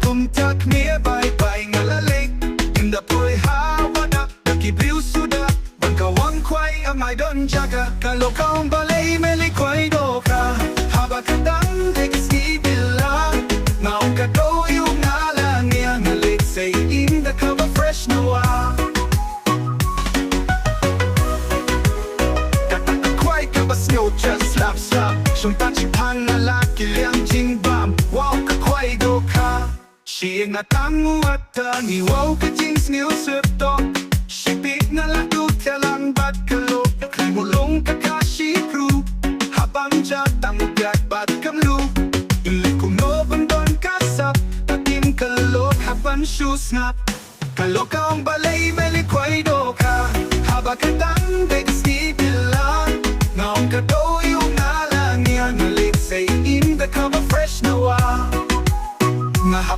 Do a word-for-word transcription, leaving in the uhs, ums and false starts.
Ym tak mia bye bye nga la leit. Ynda poi ha wah da ki briew suda ban ka wang kwai, am I don jaka. Ka lok ka ong balei me leit kwai dohkha haba ka dang dei ka sngi Bilar. Nga ong ka doh ïa u nga la ngiah, nga leit sei ynda kaba fresh na wah. Kata ka kwai kaba sngew just slap slap. Shong tang shiphang nga la ki liang jingbam. Wow, ka kwai dohkha. Shi nga tang wad tang ïa, wow, ka jingsngewsih tok. Shi peit nga la duh thalang bad ka lok. Khlem u long ka kha shi pru. Haba ym jah tang u biat bad ka mluh. Ym leh kumno ban don ka sap. Ka tim ka lok hap ban shu sngap. Ka lok ka ong balei me leit kwai dohkha haba ka dang dei ka sngi Bilar. Nga ong ka doh ïa u nga la ngiah, nga leit sei ynda kaba fresh na wah. Nga hap